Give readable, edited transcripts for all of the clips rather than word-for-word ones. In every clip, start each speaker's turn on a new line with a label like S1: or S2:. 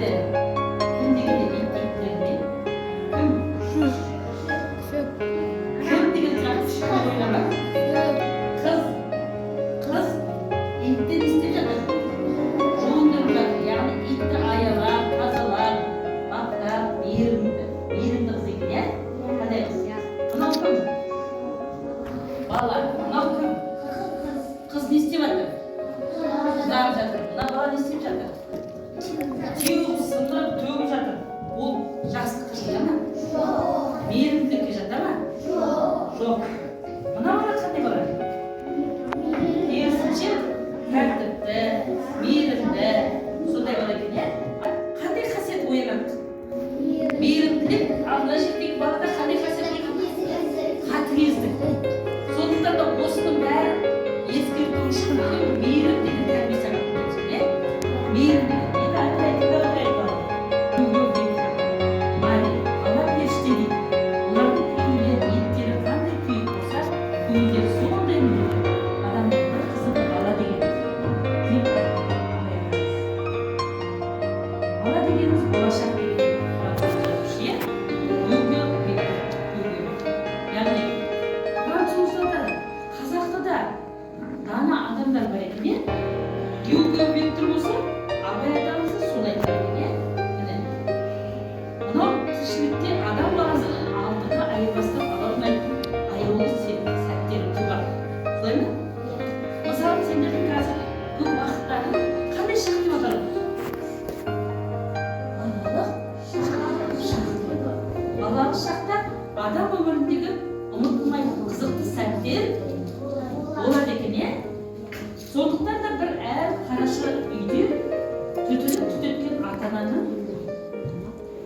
S1: Итті кім дегенде, ит дейтіндер кім? Кім деген сұрақты ешкім ойлама. Қыз. Қыз итті не істеп жатыр? Жуындырып жатыр, яғни итті аялап, тазалап, баптап, мейірімді, мейірімді қыз екен, иә? Қандай қыз? Мынау кім? Бала. Мынау кім? Қыз. Не істеп жатыр? Жылап жатыр. Мына бала не істеп жатыр? Теуіп, сындырып, төгіп жатыр. Ол жақсылыққа жата ма? Мейірімділікке жата ма? Жоқ. Мына бала қандай бала? Керісінше, тәртіпті, мейірімді, сондай бала екен, иә? Қандай қасиет оянады? Мейірімділік. Ал мына жердегі балада қандай қасиет оянады? Қатыгездік. Сондықтан да осының бәрін ескерту үшін бүгін мейірім деген тәрбие сабақ өтеміз, иә? Мейірім деген. Енді ары қарай тыңдап отырайық, балалар. Алла періште дейді. Олардың пейілі, ниеттері қандай күйік болса, көңілдері сондай нұрлы. Адамның бір қызығы бала дегеніміз деп айтты Абай атамыз. Бала дегеніміз болашақ деген француз жазушы, иә, Гюго, Виктор Гюго. Яғни французда да, қазақта да дана адамдар бар екен, иә? Гюго Виктор болса, Абай атамыз да солай айтады екен, иә? Міне, мынау тіршілікте адам баласының алдыға айырбастап ала алмайтын аяулы сәттері туған, солай ма? Мысалы, сендердің қазір көп уақыттарың қандай шақ деп аталады? Балалық шақ деп аталады. Балалық шақта адам өміріндегі ұмытылмайтын қызықты сәттер болады екен, иә? Сондықтан да бір әр қараша үйде түтінін түтеткен ата ананың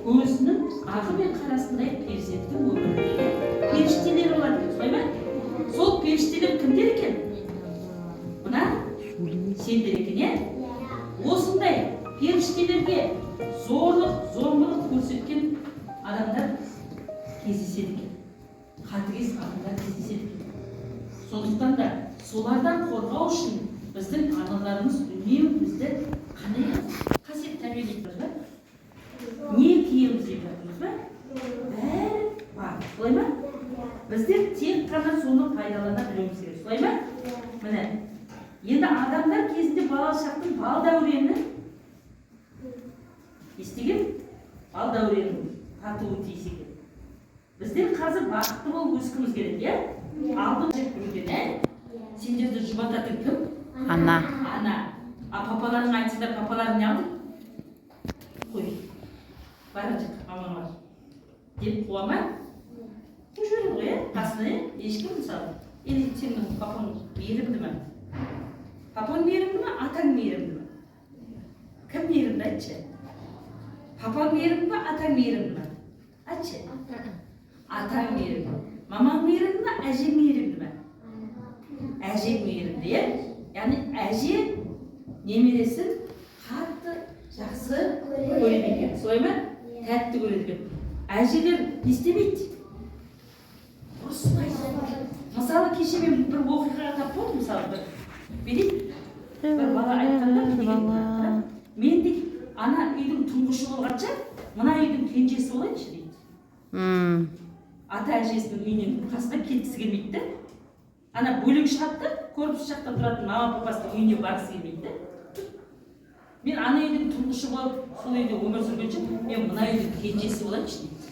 S1: көзінің ағы мен қарасындай перзенттің өміріндегі періштелер болады екен, солай ма? Сол періштелер кімдер екен? Мына сендер екен, иә? Осындай періштелерге зорлық зомбылық көрсеткен адамдар кездеседі екен, қатыгез адамдар кездеседі екен. Сондықтан да солардан қорғау үшін біздің аналарымыз үнемі бізді қандай қасиет тәрбиелейді ба? Не киеміз деп жатырмыз ба? Бәрі бар, солай ма? Біздер тек қана соны пайдалана білуіміз керек, солай ма? Міне, енді адамдар кезінде бала шақтың бал дәурені не істеген? Бал дәуренін татуы тиіс екен. Біздер қазір бақытты болып өскіміз келеді, иә? Алдын біреуден, ә? Сендерді жұбататын кім?
S2: Ана.
S1: Ана. А папаларың айтса, папаларың не алды? Қой, бар ана жаққа, мамаң бар деп қуа ма? Қуып жібереді ғой, иә, қасына, иә? Ешкім, мысалы, или сенің папаң мейірімді ма? Папаң мейірімді ма, атаң мейірімді ма? Кім мейірімді, айтшы? Папаң мейірімді ма, атаң мейірімді ма, айтшы? Атаң мейірімді. Мамаң мейірімді ма, әжең мейірімді ма? Әжең мейірімді, иә? Яғни әже немересін қатты жақсы көреді екен, солай ма? Тәтті көреді екен. Әжелер не істемейді? Ұрыспайды. Мысалы, кеше мен бір оқиғаға тап болдым. Мысалы, бір бүйтейін, бір бала айтқанда деген, мен дейді, ана үйдің тұңғышы болғанша, мына үйдің кенжесі болайыншы дейді. Ата әжесінің үйінен, қасына кеткісі келмейді да. Ана бөлек шығады да, корпус жақта тұратын мама папасының үйіне барғысы келмейді да. Мен ана үйдің тұңғышы болып, сол үйде өмір сүргенше, мен мына үйдің кенжесі болайыншы дейді.